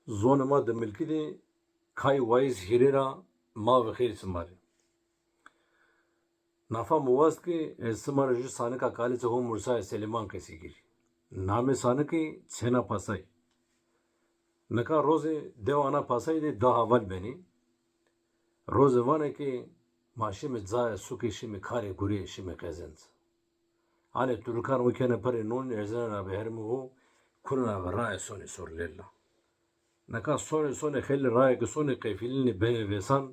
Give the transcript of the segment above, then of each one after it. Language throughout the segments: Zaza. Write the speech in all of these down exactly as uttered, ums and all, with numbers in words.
Zonê ma Dimilkî de kay wayîz hîrê ra ma ve xêr sima rê. Nafa mi wast ke ez sima rê ju sanika Kalîçê ho Mursayê Selîman qesî kerî. Namê sanikî Çêna Pasay. Nika rozê dew ana pasay de da heval benê. Rozê vanê ke ma şimê cayê sukê, şimê karê gurê, şimê qezenc. Hanê turikan o kenê perê non, erzenê ra bi hermê ho, kunê ra bi raye sonê sor lella. Nika sonê sonê xeylê raye ke sonê qefilînê benê vêsan.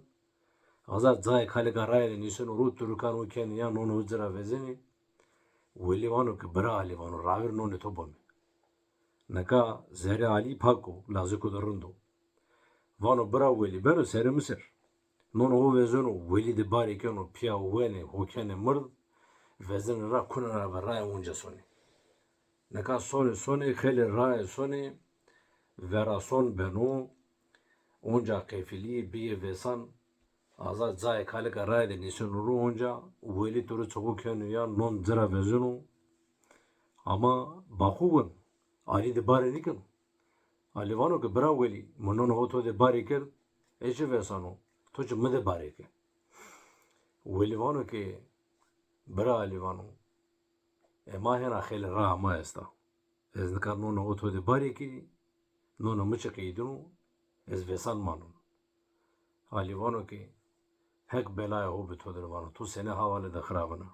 Aza cayê kalika raye de nîseno ro, turikan o kenê ya nonê ho ci ra vezenê. Welî vano ke bira Alî, vano, ravêr nonê to bame. Nika zerrê Alî pak o, laziko de rind o. Vano bira Welî, beno serê mi ser. Nonê ho vezeno, Welî de barê keno, pîya wenê, ho kenê mird, vezenê ra, kunê ra ve raye, onca sonê. Nika sonê sonê, xeylê raye sonê, vera son beno, onca qefilîyê bîyê vêsan, aza cayê kalika raye de nîseno ro, onca Welî turiçê ho keno ya, non ci ra vezeno. Ama baxu weno, Alî de barê nêkeno. Alî vano ke bira Welî, mi nonê ho to de barê kerd, ez çi vêsano, to çi mi de barê ke. Welî vano ke bira Alî, vano, e, ma hêna xeylê raa ma esta. Ez nika nonê ho to de barê kerî, nonê mi çi qeydîno, ez vêsan manon. Alî vano ke Heq belaya ho bi to dir, vano, to senê hawale de xirabina.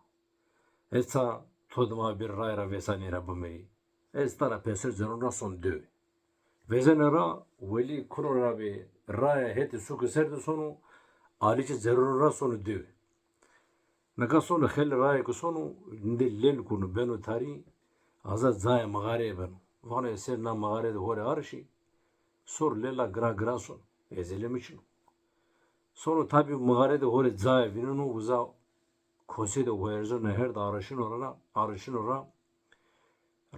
Ez ça to dima bir raye ra vêsanê ra bimirî. Ez tana pêser ceron ra son dewe. Vezenê ra, Welî kuno ra bi raye hetê suke ser de sono, Alîçî ceron ra sono dewe. Nika sono xeylê raye ke sono, nîdê lêl kuno, beno tarî, aza cayê mixareyê beno. Vano ez ser na mixare de ho rê arişî, sor lêla gira gira son. Ezelê mi çin o. Sono tabî mixare de ho rê cayê vîneno, uza kosê de ho erzeno herd, arişino ra, arişino ra.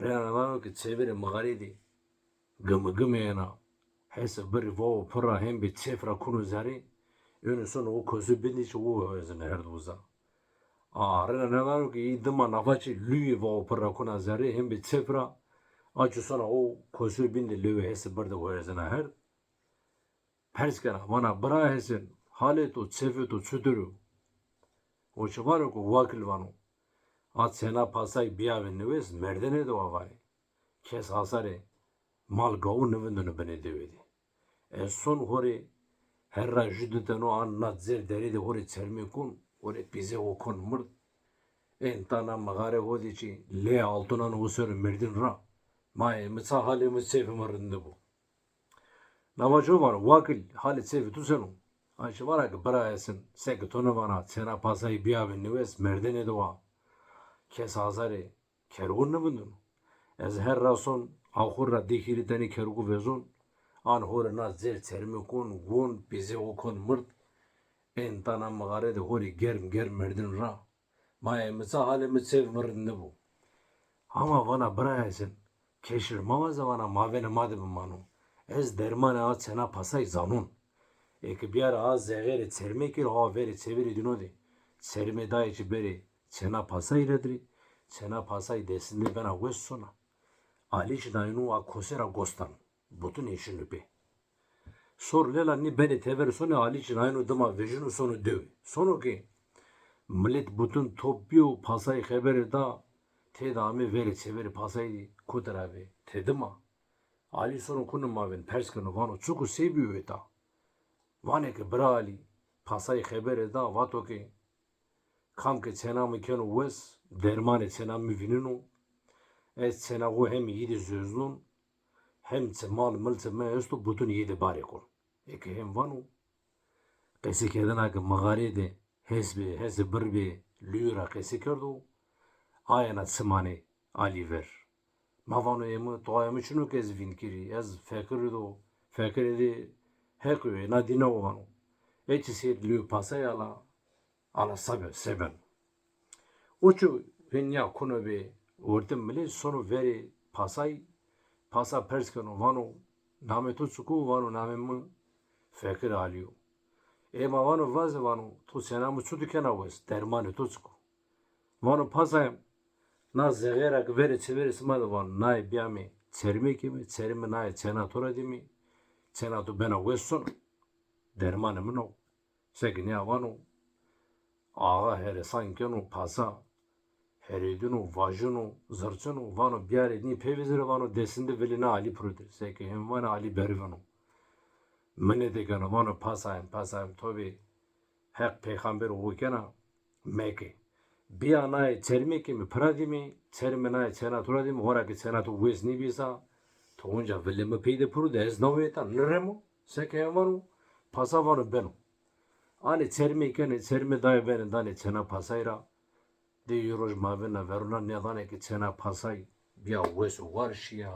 Rêna nêdano ke çêverê mixareyî de gimigimê êna. Hesê birrî vawo pirr ra, hem bê çêf ra kuno zerrê. Êno sono o kosê bindî çi, o ho erzeno herd uza. A, rêna nêdano ke î dima nafa çî lûyê vawo pirr ra kuna zerrê, hem bê çêf ra. A çî sona o kosê bindî lewê hesê birr de ho erzena herd. Pers kena, vana, bira Hesen, halê to, çêfê to çutir o? O çi vano ke wakil, vano, a Çêna Pasay bîyavê niwes, merdene de wa vanê. Kes hasarê mal gawu nêvindeno binê dewe de. Ez son ho rê her ra ju di teno an na cêr derê de ho rê çermê kon, ho rê pîzê ho kon mird. Ên ta na mixare ho de çî lê altunan ho ser o merdin ra. Mayê mi ça, halê mi, çêfê mi rind nibo. Nafa ço vano, wakil, halê çêfê to seno? Ay çi vana ke bira Hesen, seke to nêvana, Çêna Pasay bîyavê niwes, merdene de wa. Kes azarê kergon nêvindeno. Ez her ra son, axur ra di hîrê tenê kergo vezon, an ho rê na cêr çermê kon, won, pîzê ho kon mird. Ên ta na mixare de ho rê germ germ merdin ra. Mayê mi ça, halê mi, çêfê mi rind nibo. Hama vana, bira Hesen, keşir mevaze, vana, mavênê ma de bimano. Ez dermanê a Çêna Pasay zanon. Eke biyarê a zexêrê çermê kerî, ha verê çêverê dîno de çermê dayê çi berê Çêna Pasay ra dirê, Çêna Pasay destinde bena wes sona. Alîçî nayno a kose ra gos dano. Butun eşîno pê. Sor lêla nî benê tever sonê, Alîçî nayno dima vejîno sono dewe. Sono ke milet butun top bîyo, pasayî xebere da, têde amê verê çêverê pasayî de kotî ra bê. Tê dima Alî sono kuno mavên, pers keno, vano, çik o, se bîyo êta? Vanê ke bira Alî, pasayî xebere da, vato ke kam ke Çêna mi keno wes, dermanê Çêna mi vîneno. Ez Çêna xo hem yî de zoznon, hem çi mal milçê mi esto, butun yî de barê kon. Eke hem vano, qesêkerdena ke mixarê de hes bê, hesê birr bê, lûyî ra qesê kerdo, aye na çimanê Alî ver. Ma vano, ê mi, toayê mi çin o ke ez vîn kerî, ez feqîrî do, feqîrê de Heq o, ê na dîna o, vano. Ê çi sêr lûyê pasay ala, ala se be, se beno. O çi hên ya kuno bê ortê milet, sono verê pasay, pasa pers keno, vano, namê to çik o? Vano, namê mi Feqîr Alî yo. Ê ma, vano, vaze, vano, to Çêna mi çutir kena wes, dermanê to çik o? Vano, pasayê mi, na zexêr ra ke verê çêverê sima de, vano, naye bîyamê çermê kemê, çermê naye Çêna to ra dîmê, Çêna to bena wes sono. Dermanê min o. Seke nîya vano, axa heresan keno, pasa herêdino, vajino, zirçino, vano biyarê nî pê vizirê, vano destinde vilê na Alî piro de. Seke hên vanê Alî berî vano. Minetê keno, vano pasayim, pasayim, to bê Heq peyxamber o kena, meke. Biya naye çermê ke mi pira dîmî, çermê naye çêna to ra dîmî, hora ke çêna to wes nêbîsa, to onca vilê mi pey de piro de, ez nawêta, niremo, seke hên vano, pasa vano beno. Anê çermê kenê, çermê dayê benê, danê çêna pasay ra. Di yê roj ma vêna verona, nêdanê ke çêna pasay biya wes û war şîya.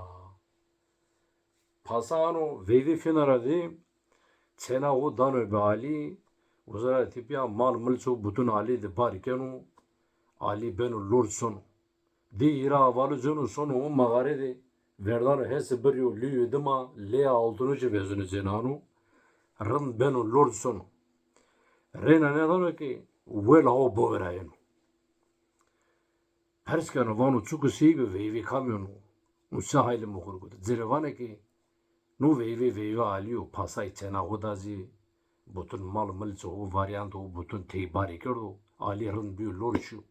Pasa ano veyvê fêna ra dî, çêna xo dano bi Alî, uza ra tepîya mal milço butun Alî de bar keno, Alî beno lord sono. Dî hîra avalu ceno sono o mexare de, verdano hesi biryo lüyü dima, lê altunu ci vezunu cênano, rind beno lord sono. Reyna nêdano ke wel hawo bovera yeno. Pers keno, vano çuku sey bi, veyvê kamî yo no? Û se haylê mi xo rê gote. Ci rê vanê ke no veyvê, veyvê Alî yo, pasay çêna xo da zî, butun mal milço xo, varyantê xo butun tey barî kerdo. Alî rind bîyo lord şîyo.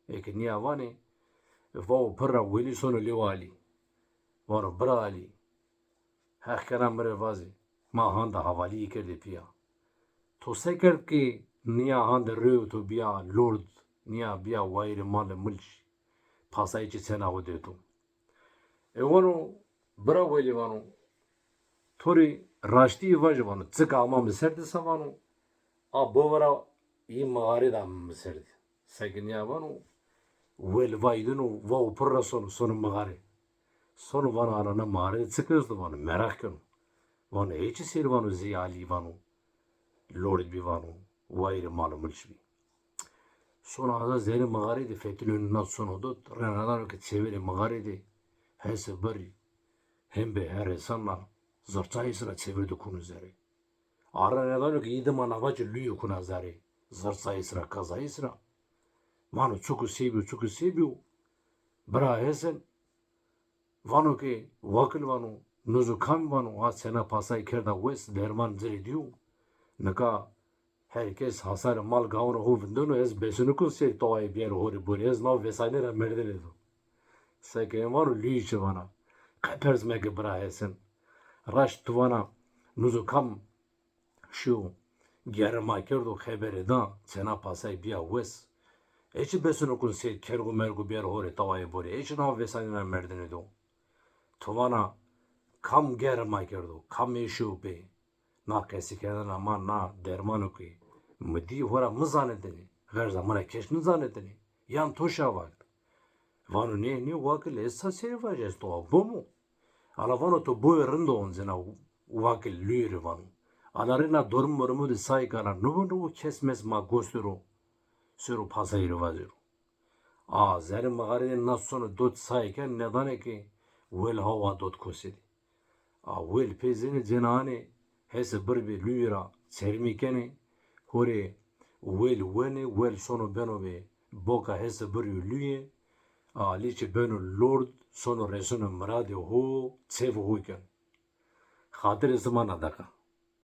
Eke nîya vanê, vawo pirra welî sono lêwa Alî. Vano bira Alî, Heq kena mi rê vazê, ma handa havalîyî kerdê pîya. To se kerd ke nîya hande rêyo to bîya lord, nîya bîya wayîrê mal û milç, pasayê çi çêna xo dê to? E vano, bira welî vano, to rê raştîyî vajî vano, çik ama mi ser de sa vano, a bovera yî mixarê da mi ser de. Seke nîya vano, wel vaydino, vawo pirra sono, sono mixarê. Sono vano, ana na mixarê de çik esto vano, meraq keno. Vano, ê çi sêr vano, zey Alî vano, lord bî vano, wayîrê mal û milç bî. Sono aza zerê mixarê de fetilîno na sono dot, reyna dano ke çêverê mixarê de hesi birrî, hembê heresan ra, zirçayê sira çêver de kuno zerê. Arra nêdano ke yî dima navaçê luyê kuna zerê, zirçayê sira, kazayê sira. Vano çuku sey bîyo, çuku sey bîyo. Bira Hesen vano ke wakil vano, nuzu kam vano, a çêna pasay kerda wes, derman ci rê dîyo. Nika her kes hasarê mal gawuna xo vindeno, ez besinukun sey tawayê biyarê horê borê, ez naw vesanê ra merdene do. Seke hên vano luyî çi vana. Qe pers meke bira Hesen. Raşt tu vana nuzu kam şîyo, gerre ma kerdo, xebere da, çêna pasay bîya wes. Ê çi besinukun sey kergu mergu biyarê horê tawayê borê, ê çi naw vesanê ra merdene do. Tu vana kam gerre ma kerdo, kam ê şîyo pê? Na qesîkerdena ma, na dermano ke mi dî, hora mi zanetêne, xerza mi ra kes nizanetêne, yan to şa vakt. Vano nê, nê wakil, ez sa sey vajî, ez to a bom o. Ala vano to bovê rind o oncena, wakil luyî rê vano. Ala rê na dormî mormî de say kana, nubo nubo kes mes ma gos der o, ser o pasayî rê vazêr o. A zerê mixarê de na sono dot, say ke nêdanê ke wel hawa dot kose de. A wel pê zênê cênê anê, hese birr bê luyî ra, çermî kenê, horê wel wenê, wel sono beno bê boka hese birr û luyê, a Alî çi beno lord, sono reseno miradê ho, çêvê ho keno. Xatirê sima na deqa.